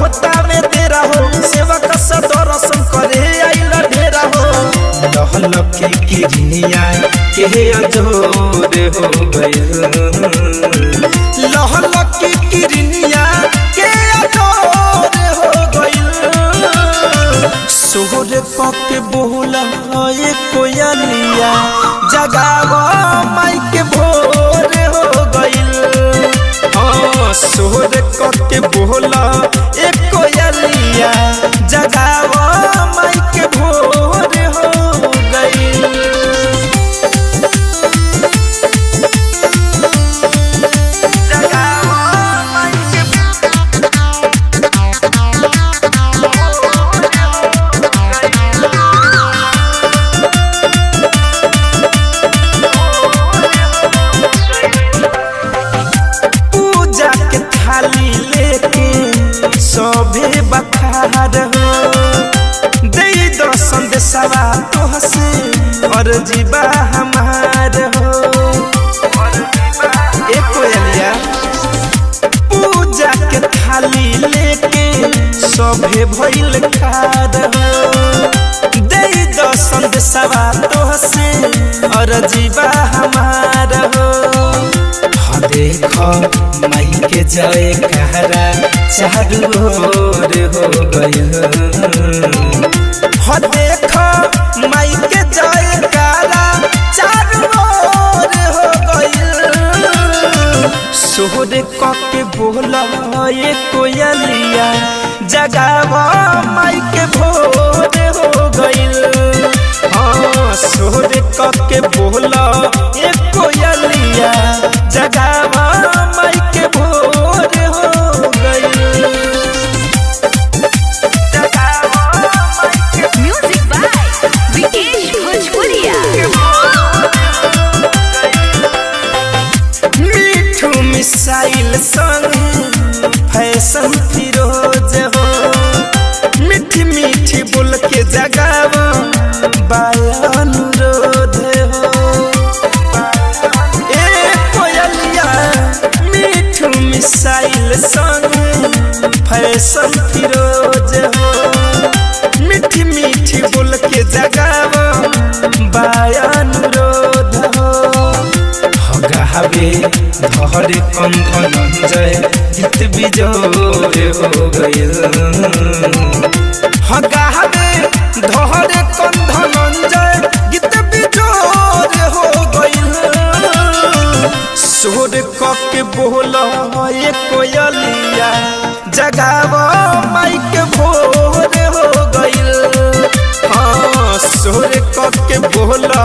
होता में तेरा हो, सेवक से दर्शन करे आइल ढेरा हो। लहल के किरनिया के अजोर हो गइल, लहल के किरनिया के अजोर हो गइल। सोहर कके बोला ए कोयलिया, जगावा माई के भोर हो गइल। हाँ सोहर कके बोला ए कोयलिया, जगावा माई के भोर हो गइल। जगावा माई के पूजा के थाली लेके सभे बखार हो, दे दो संदेशवा तोहसे अर्जीबा हमार हो। ए कोयलिया पूजा के थाली लेके सभे भइल खार हो, दे दो संदेशवा तोहसे अर्जीबा हमार हो। देख माई के जय कहरा चारू ओर हो गइल। हो देख माई के जय कहरा चारू ओर हो गइल। सोहर कके बोला ए कोयलिया, जगावा माई के भोर हो गइल। हाँ सोहर कके बोला ए कोयलिया, जगावा माई के भोर हो गइल। Music by Vikesh Bhojpuria. Mithu missile संग फैशन फिरोज हो, मीठी मीठी बोल के जगावा बायानुरोध हो। ए कोयलिया मिठू मिसाइल संग फैशन फिरोज हो, मीठी मीठी बोल के जगावा बायानुरोध हो। गावे धरे कंधन जय गीत बिजोर हो गइल। गावे धरे कंधन जय गीत बिजोर हो गइल। सोर कके बोला ए कोयलिया, जगावा माई के भोर हो गइल। हाँ सोर कके बोला